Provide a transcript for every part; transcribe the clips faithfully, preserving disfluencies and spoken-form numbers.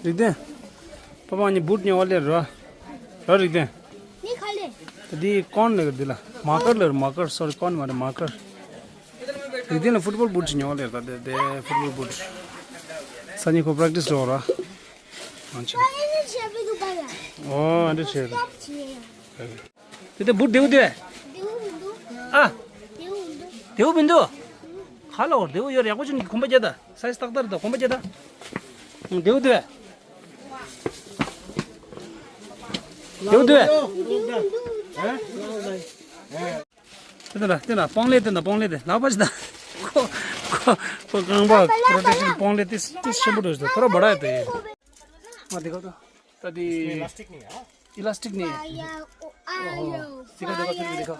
རིག་ལྡན། ཕ་མ་གཉིས་བུད་ཉོ་བ་ལེར་ར། ར་རིག་ལྡན། ནི་ཁ་ལེ། ད་འདི་ཀོན་ལེ་འདི་ལ། མར་ཀར་ལེར་མར་ཀར། སོ་རི་ཀོན་མ་རེད་མར་ཀར། རིག་ལྡན་ལ་ཕུཊ་བོལ་བུད་ཅིག་ཉོ་བ་ལེར། ད་དེ་དེ་ཕུཊ་བོལ་བུད། སང་ཉིན་ཁོ་པྲེག་ཊིས་འགྲོ་ར། ཨོ་ཨ་འདྲ་བྱས། དེ་དེ་བུད་བདེ་བོ་དེ། ཨ། བདེ་བོ་མི་འདུག་ཁ་ལ་འོར་བདེ་བོ་ཡོད་རེད། ཡག་པོ་ཅིག་གོམ་པ་རྒྱག་ད། སའི་ཛི་ཏག་ཏག་རེད་ད། གོམ་པ་རྒྱག་ད། བདེ་བོ་དེ། བདེ་བོ་དེ། དེ་ལ་དེ་ལ་སྤང་ལེ་དེ་ན་སྤང་ལེ་དེ་ལག་པ་ཞིག་ད། ཁོ་ཁོ་ཁོ་རྐང་པ་པྲོ་ཊེག་ཤན་སྤང་ལེ་དེ་དེ་ཆེན་པོ་འགྲོ་ཞིག་ད། ཁོ་ར་བ་ར་ཡ་དེ། ཨ་དེ་ག་ད། ད་དེ་ཨི་ལ་སི་ཊིག་ནི་ཡ། ཨི་ལ་སི་ཊིག་ནི། ཨོ་ཧོ། དེ་ག་དེ་ག་དེ་ག་དེ་ག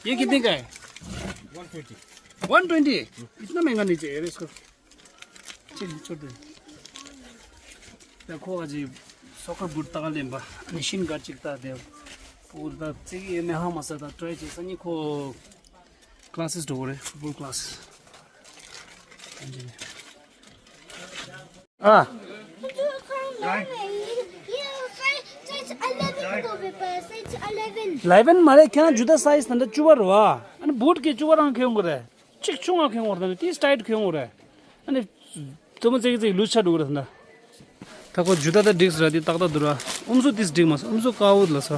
ये कितने का है? One twenty. One twenty? इतना महंगा नहीं चाहिए इसको। चलिए, छोड़ दो। देखो अजी, सॉकर बूट तक लेंबा। निशिन का चिकता दे। पूरा तक सी ये में हम असा था ट्राई चीज नहीं को क्लासेस डोरे फुटबॉल क्लास। हाँ। इलेवन मारे क्या जुदा साइज था ना चुवर हुआ। अने बूट के चुवर आंखें होंगे। གཅིག་ཆུང་ང་ཁེངས་བོར་དང་དེའི་སི་ཊའིཊ་ཁེངས་བོར་རེད། ཨ་ནི་ཙོ་མོ་ཙེ་གི་ཙེ་གི་ལུས་ཆ་འགྲོ་གི་རེད་ཟེར་ན། ད་ཁོ་ཇུ་ད་ད་འགྲིག་ཟེར་དེ་ཏག་ཏག་འདུག་ར། ཨུམ་སུ་ཏིས་འགྲིག་མ་སོང་། ཨུམ་སུ་ཀའོ་ལ་སོ།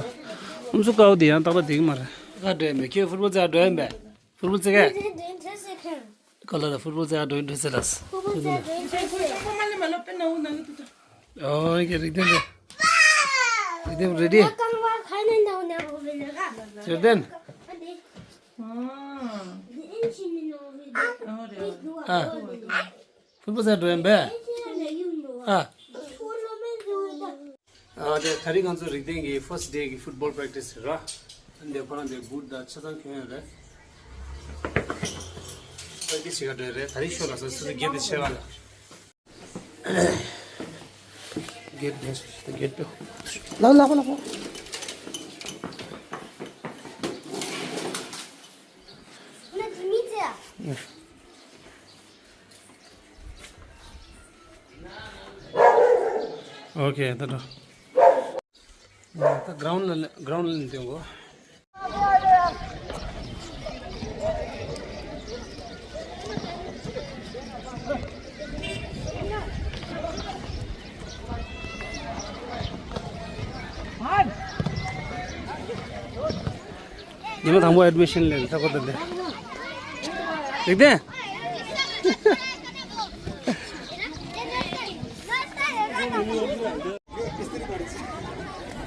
ཨུམ་སུ་ཀའོ་དེ་ཡང་ཏག་ཏག་འགྲིག་མ་རེད། ཁ་འདྲེ་མེ་ཁྱོད་ཕུར་བུ་ཙེ་འགྲོ་ཡིན་པས། ཕུར་བུ་ཙེ་གས། ཁོ་ལ་ད་ཕུར་བུ་ཙེ་འགྲོ་ཡིན་འགྲོ་ཟེར་ལ། ཨོ་ཁྱེད་རིག་ལྡན་རེད། རིག་ལྡན་རེ་ཌི། རིག་ལྡན། ཨ། ཕུར་བུ་ཟེར་འགྲོ་ཡིན་པས། ཨ། ཨ་དེ་ད་རིང་ང་ཚོ་རིག་ལྡན་གྱི་ཕར་སི་ཊི་ཌེ་གི་ཕུཊ་བོལ་པྲེག་ཊིས་རེད་ར། འདི་ཁོ་རང་འདི་བུད་ད་ཆ་ཚང་ཁྱོན་ཡོད་རེད། པྲེག་ཊིས་བྱེད་ག་འགྲོ་ཡི་རེད། ད་རིང་ཤོ་ལ་ས་སུ་སུ་གེ་དེ་ཆེ་བ་ལ། གེ་དེ་གེ་དེ་ལག་ལག་ལག་ཨོ་ཁེ། ད་འགྲོ། ད་གྷི་རའུན་ཌི་ལ་གྷི་རའུན་ཌི་ལ་འདོན་གོ། ཉི་མ་དང་པོ་ཨེཌ་མི་ཤན་ལེན་ས་གོ་ད་འདི། རིག་ལྡན།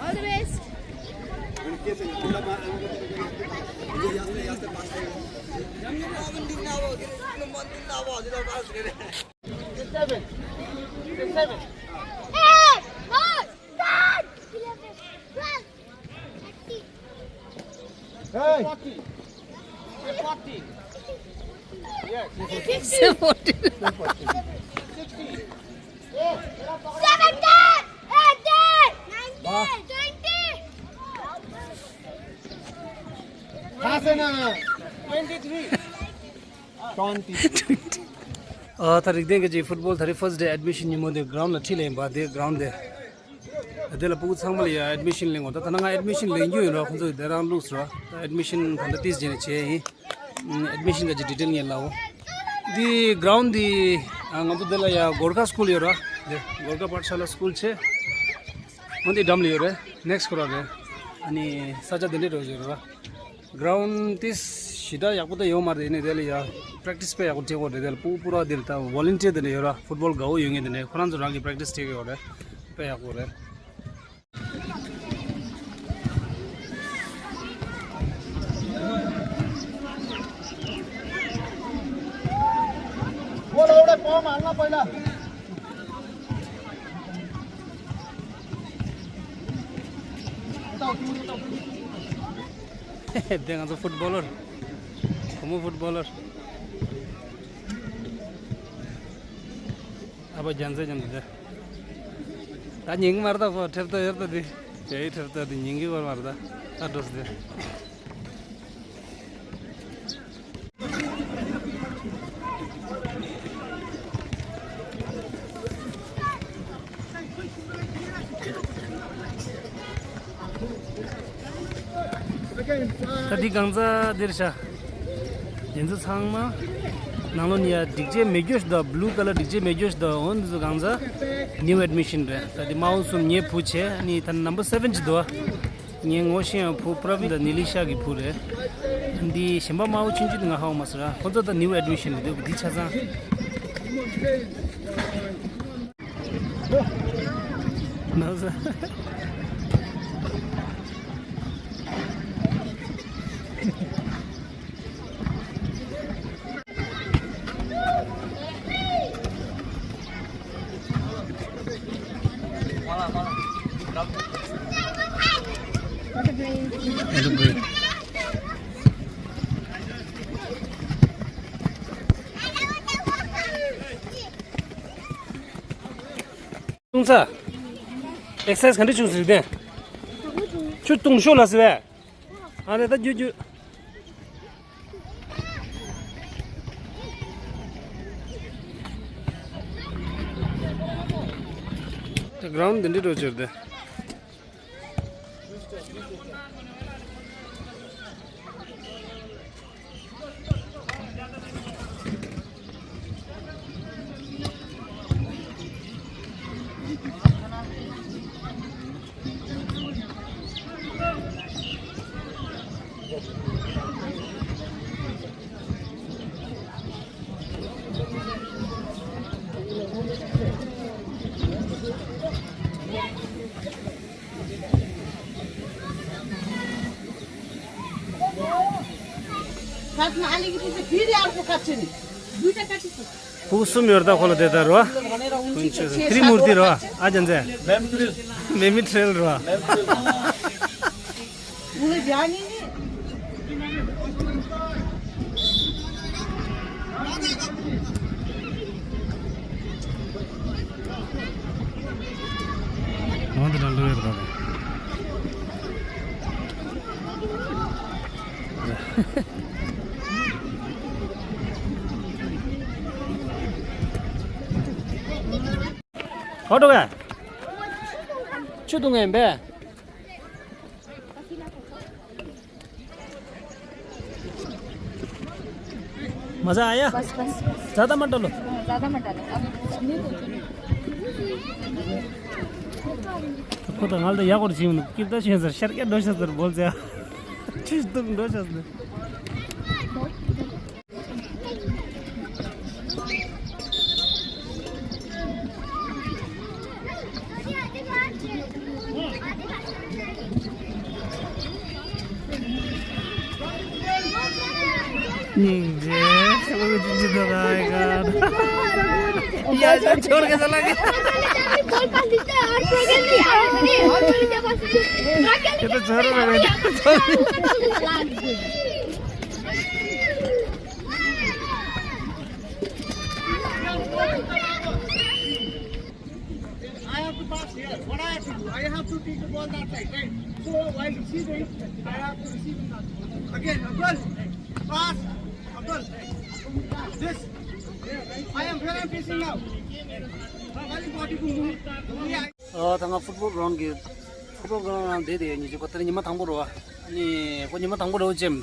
All the best. Hey! Forty. Yes. Seventy. Sixty. Seventy. Eighty. Ninety. Twenty. Twenty-three. ཨ་ད་རིག་ལྡན་གྱི་ཕུཊ་བོལ་ད་རེས་ཕར་སི་ཊི་ཌེ་ཨེཌ་མི་ཤན་ཉིན་མོ་དེ་གྷི་རའུན་ཌི་ལ་ཁྲིད་ལེན་པ་དེ་གྷི་རའུན་ཌི་དེ། དེ་ལ་ཕྲུ་གུ་ཚང་མ་ལ་ཡ་ཨེཌ་མི་ཤན་ལེན་དགོས། ད་ད་ནང་ང་ཨེཌ་མི་ཤན་ལེན་རྒྱུ་ཡིན་ར། ཁོང་ཚོ་དེ་རང་ལུགས་སུ་ར། ད་ཨེཌ་མི་ཤན་ག་འདྲ་ཏིས་བྱས་ནས་བྱས་ཡིན། ཨེཌ་མི་ཤན་ག་ཅི་ཌི་ཊེལ་ངས་ལབ་འོ། འདི་གྷི་རའུན་ཌི་འདི་ང་ཚོ་དེ་ལ་ཡ་གོར་ཁ་སི་ཀུལ་ཡོད་ར། དེ་གོར་ཁ་པཱཐ་ཤཱ་ལ་སི་ཀུལ་བྱས། འོ་འདི་འགྲམ་ལ་ཡོད་རེད། ནེག་སི་ཁོ་ར་རེད། ཨ་ནི་ས་ཆ་དེ་འདྲས་འགྲོ་ཡོད་ར། གྷི་རའུན་ཌི་ཏིས་ཞེ་དྲག་ཡག་པོ་ད་ཡོད་མ་རེད། ཡིན་ནའི་དེ་ལ་ཡ་པྲེག་ཊིས་དཔེ་ཡག་པོ་བྱེད་དགོས་རེད། དེ་ལ་ཕྲུ་གུ་ཕྲུ་གུ་དེ་ལ་ད་ཝོ་ལན་ཊི་ཡར་དེ་འདྲ་ཡོད་ར། ཕུཊ་བོལ་དགའ་བོ་ཡོད་མཁན་དེ་འདྲ་ཁོ་རང་ཚོ་རང་གིས་པྲེག་ཊིས་བྱེད་ཀྱི་ཡོད་རེད། དཔེ་ཡག་པོ་རེད། དེ་ང་ཚོ་ཕུཊ་བོ་ལར། བུ་མོ་ཕུཊ་བོ་ལར། ཨ་ཕ་རྒྱལ་མཚན་མཉམ་དུ་དེ། ད་ཉན་གི་མ་རེད་ད། ཕོ་ཁྲེབ་ཏོ་ཡོད་ད་དེ། ཇའི་ཁྲེབ་ཏོ་དེ་ཉན་གི་ཡོད་མ་རེད་ད། ད་འགྲོ་སི་དེ། ད་འདི་གང་ཚ་འདིར་ཤ། དེ་ཚོ་ཚང་མ་ནང་ལོ་ནི་ཡ་སྒྲིག་ཆས་མེད་རྒྱུ་ཞིག་དང་། བླུ་ཀ་ལར་སྒྲིག་ཆས་མེད་རྒྱུ་ཞིག་དང་། འོ་འདི་ཚོ་གང་ཚ་ནིའུ་ཨེཌ་མི་ཤན་རེད། ད་འདི་དམར་པོ་གསུམ་ངའི་བུ་བྱས། ཨ་ནི་ད་ནམ་བར་སེ་བེན་ཅིག་འདུག་ངའི་ངོ་ཤེས་ཡང་བུ་པྲ་བིན་དང་ནི་ལི་ཤ་གི་བུ་རེད། འདི་གཞན་པ་དམར་པོ་ཆུང་ཆུང་དེ་ང་ཧ་གོ་མ་སོང་ར། ཁོ་ཚོ་ད་ནིའུ་ཨེཌ་མི་ཤན་རེད་འདུག་འདི་ཆ་ཚང་། ན་ས། བཏུང་ཚར། ཨེག་སར་སའིཛ་ག་འདྲ་བྱུང་ཟེར་དེ། ཆུ་བཏུང་ཤོག་ལ་ཟེར་བས། ཨ་ནི་ད་རྒྱུ་རྒྱུ། དེ་གྷ་རའུན་ཌི་འདི་འདྲ་འགྲོ་ཆེར་དེ། काट्न अलिकति चाहिँ फेरि अर्को काट्छु नि। दुईटा काटिसक्छु। पुगुसुम योर्दा खोला देता रुवा। त्रिमूर्ति रुवा। आज जान्छ। मेमी ट्रेल रुवा। उसले ध्यान नै नि। ཆུ་བཏུང་ངེ་ཡིན་པས། मजा आया? बस, बस, बस। ज़्यादा मत डालो। ज़्यादा मत डालो। अब ཁོ་དང་ང་ལ་ཡག་པོ་བྱིན་འདུག་སྐྱིད་ད་ཤེས་ཟེར། ཤར་སྐད་འགྲོ་ཤག་ཟེར་བོལ་ཟེར། ཆུ་བཏུང་འགྲོ་ཤག་ཟེར། སྙིང་རྗེ། ཁྱེད་ཚོ་ཅི་ཅི་ད་ད་ཨེ་ག་ཡ་ཅག་ཆོར་ག་ས་ལ་ག་ཁྱེད་ཚོ་ཆོར་ར་ག I have to pass here. What I have to do? I have to take the ball that side, right? So while receiving, I have to receive that. Again, Abdul, pass, Abdul. This, I am, where I am facing now. Body to move. Yeah. ཨ་ད་ང་ཕུཊ་བོལ་གྷ་རའུན་ཌི་གི་ཕུཊ་བོལ་གྷ་རའུན་ཌི་ནང་བསྡད་དེ་ཡོད། ཉི་ཤུ་གོ་ད་ཉི་མ་དང་པོ་རེད་བ། ཨ་ནི་ཁོ་ཉི་མ་དང་པོ་རེད་བ་ཅེམ།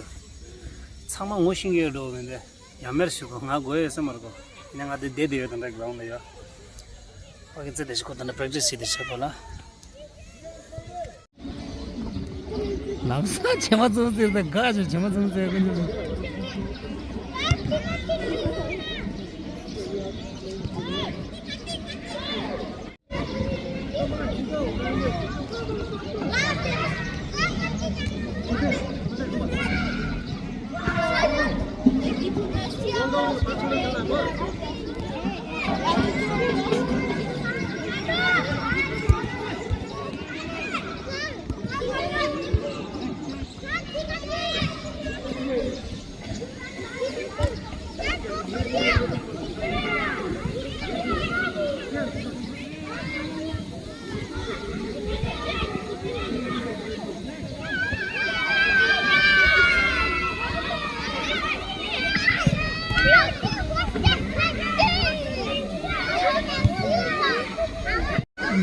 ཚང་མ་ངོ་ཤེས་ཀྱི་ཡོད་འགྲོ་མི་འདི། ཡང་མེར་ཞུ་གོ་ང་དགོས་ཡོད་ས་མ་རེད་གོ། ཡིན་ན་ང་འདི་བསྡད་དེ་ཡོད་ད་འདྲ་གྷ་རའུན་ཌི་ལ་ཡོད། ཕ་གི་ཚེ་དེ་ཞིག་ཁོ་ད་འདྲ་པྲེག་ཊི་སི་བྱེད་དེ་བྱེད་གོ་ལ། ལམ་སང་བྱེ་མ་ཚོམ་ཟེར་ད་དགའ་བྱུང་། བྱེ་མ་ཚོམ་ཟེར་གོ་ནི།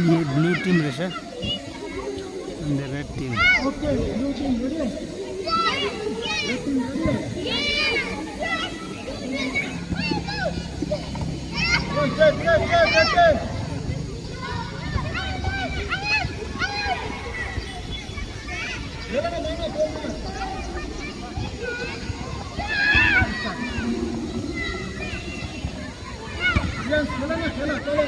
ये blue team रहेछ। And the red team. Okay, blue team ready? Jens, खेला ना, खेला, चलो।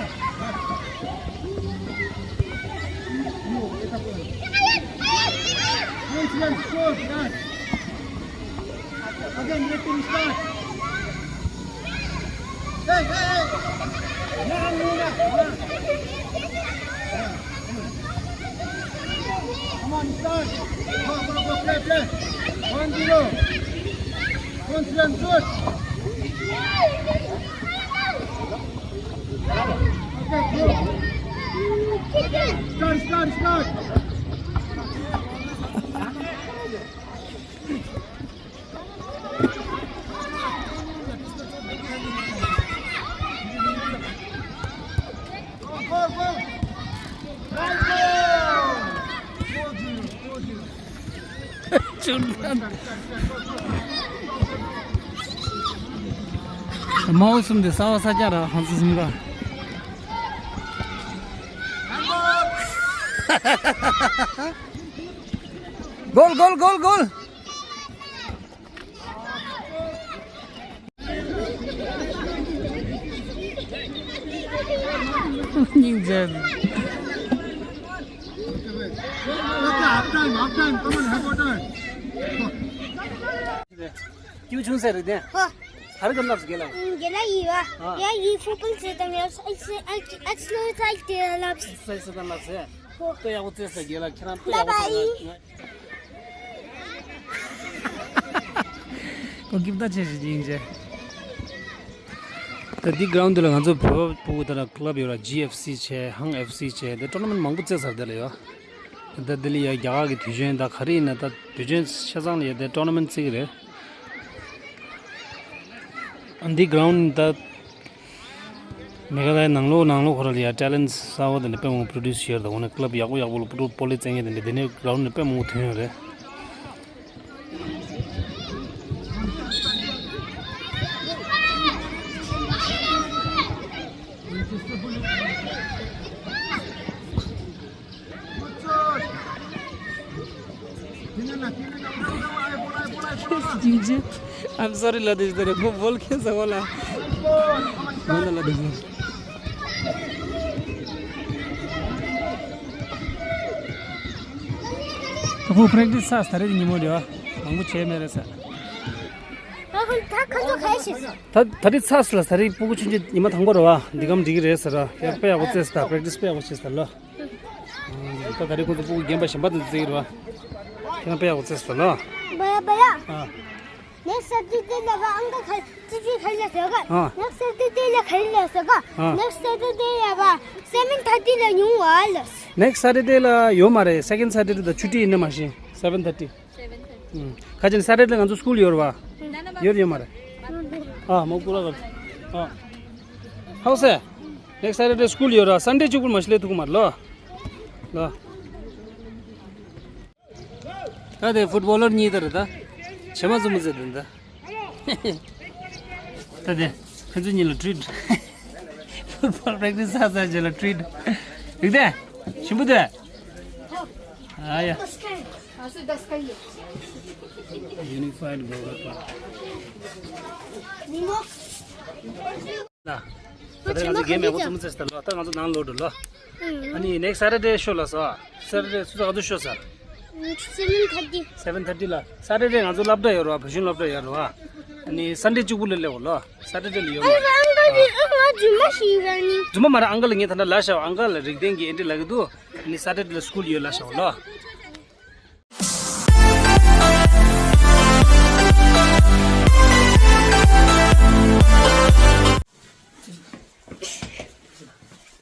Jens, score, yes. Again, let him start. Hey, hey, hey. No, no, no, no. Yeah. Come on, start. Go, go, go, play, play. One zero. Confidence, good. Okay, go. Start, start, start. མའོ་གསུམ་དེ་གསར་པ་གསར་རྐྱང་ར་ཧང་སི་གསུམ་ཀ། གོལ་གོལ་གོལ་གོལ། སྙིང་རྗེ། Okay, half time, half time. Come on, have a time. ཀྱུ་ཆུང་ཟེར་རེད་དེ། ཧོ། ཧ་རི་གམ་ལབ་སུ་གེ་ལ། ཨུམ། གེ་ལ་ཡི་བ། ཨ། ཡ་ཡི་ཕུ་པུལ་ཟེར་དང་ཡ་སི་ཨེ་སི་ཨེ་སི་ཨེ་སི་ལོ་ཚ་ཏེ་ལབ། སི་ཨེ་སི་དང་ལབ་ཟེར། ཧོ། ཏེ་ཡག་པོ་རྩེས་ས་གེ་ལ་ཁྱེད་རང་ཏེ་ཡག་པོ་རྩེས་ས། ཁོ་སྐྱིད་པོ་ཆེ་ཞིག་ཡིན་ཅེ། ད་འདི་གྷ་རའུན་ཌི་འདི་ལ་ང་ཚོ་བོད་པ་ཕྲུ་གུ་ད་ལ་ཀླབ་ཡོད་ར། ཇི་ཨེཕ་སི་བྱས། ཧང་ཨེཕ་སི་བྱས། དེ་ཊོར་ན་མེན་ཊི་མང་པོ་རྩེས་ཚར་དེ་ལ་ཡོད། ད་ལྟ་ལྡི་ལི་ཡ་རྒྱ་གར་གྱི་དུས་ཆེན་ད་ག་རེ་ཡིན་ན་ད་དུས་ཆེན་ཆ་ཚང་ལ་ཡ་དེ་ཊོར་ན་མེན་ཊི་རྩེ་གི་རེད། ཨ་འདི་གྷ་རའུན་ཌི་ད་མེ་ག་ལ་ཡའི་ནང་ལོགས་ནང་ལོགས་ཁོ་ར་ལ་ཡ་ཊེ་ལེན་ཊི་གསར་པ་དེ་འདྲ་དཔེ་མང་པོ་པྲོ་ཌུས་བྱས་ཡོད་རེད། ད་འོ་ན་ཀླབ་ཡག་པོ་ཡག་པོ་ལ་ཕྲུ་གུ་སྤོ་ལོ་རྩེ་མཁན་དེ་འདྲ་དེ་ནས་གྷ་རའུན་ཌི་ནས་དཔེ་མང་པོ་ཐོན་ཡོད་རེད། I'm sorry ལ་དེ་ཟེར་ཁོ་བོལ་ཁེ་ས་བོ་ལ། མོ་ན་ལ་དེ་ཟེར། ཁོ་པྲེག་ཊི་སི་ས་ས་རེད་ཉི་མོ་རེད་བ། མང་པོ་བྱས་མེད་རེད་ས། ད་ཁ་ཚོ་ག་ཤེས། ད་ད་རེས་ཚ་སུ་ལ་ས་རེད་སྤུ་གུ་ཆུང་ཆུང་ཉི་མ་དང་པོ་རེད་བ། འདི་གམ་འགྲིག་གི་རེད་ཟེར་ར། ཡག་པོ་ཡག་པོ་རྩེས་ད་པྲེག་ཊི་སི་དཔེ་ཡག་པོ་བྱས་ད་ལོ། ད་ད་རེས་ཁོ་ཚོ་སྤུ་གུ་རྒན་པ་གཞན་པ་དང་རྩེ་གི་རེད་བ། ཁྱེད་རང་དཔེ་ཡག་པོ་རྩེས་ད་ལོ། བ་ཡ་བ་ཡ། ཨ། Next Saturday ལ་བ་ཨང་ཀ་ཁ་ཙི་ཙི་ཁ་ལ་ཟ་ག་ཨ། Next Saturday ལ་ཁ་ལ་ཟ་ག་ཨ། Next Saturday ལ་བ་seven thirty ལ་ཉུང་བ་ལ། Next Saturday ལ་ཡོད་མ་རེད། Second Saturday ད་ཆུ་ཊི་ཡིན་ནི་མ་ཤེས། Seven thirty. Seven thirty. ཁ་ཅིག་Saturday ལ་ང་ཚོ་སྐུལ་ཡོད་རེད་བ། ཡོད་ཡོད་མ་རེད། ཨ་མོ་ཀུ་ར་ག་ཨ། How say? Next Saturday སྐུལ་ཡོད་ར། Sunday གཅིག་པུར་མ་ཤི་ལས་ཐུག་གི་མ་རེད་ལོ། ལོ། ད་དེ་ཕུཊ་བོ་ལར་གཉིས་ད་རེད་ད། བྱེ་མ་ཙུམ་མོ་ཟེར་དེ་ད། ད་དེ་ཁ་ཚོ་གཉིས་ལ་ཊི་རིཊ། ཕུཊ་བོལ་པྲེག་ཊི་སི་ཚར་ཚར་རྗེས་ལ་ཊི་རིཊ། རིག་དེ། ཞིམ་པོ་དེ། ཨ་ཡ། Unified Goalkeeper. ལ། ད་ལྟ་ང་ཚོ་གེམ་ཡག་པོ་ཙུམ་རྩེས་ད་ལོ། ད་ང་ཚོ་ནང་ལོག་འགྲོ་ལོ། ཨ་ནི་next Saturday ཤོ་ལ་སོ། Saturday སུ་ད་ག་དུས་ཤོ་ས། Seven thirty. Seven thirty ལ། Saturday ང་ཚོ་སློབ་གྲྭ་ཡོད་རེད་བ། བོད་གཞུང་སློབ་གྲྭ་ཡོད་རེད་བ། ཨ་ནི་Sunday གཅིག་པུ་ལ་སླེབས་འོ་ལོ། Saturday ལ་ཡོད་མ་རེད། ཨ་ང་ང་ང་རྫུན་མ་ཞིག་ར་ནི། རྫུན་མ་མ་རེད། ཨང་ཀལ་ལ་ངས་ད་ལྟ་ལབ་ཤག་ཨང་ཀལ་ལ་རིག་ལྡན་གྱིས་ཨེ་འདྲ་ལབ་ཀྱི་འདུག་ཨ་ནི་Saturday ལ་སྐུལ་ཡོད་ལབ་ཤག་འོ་ལོ།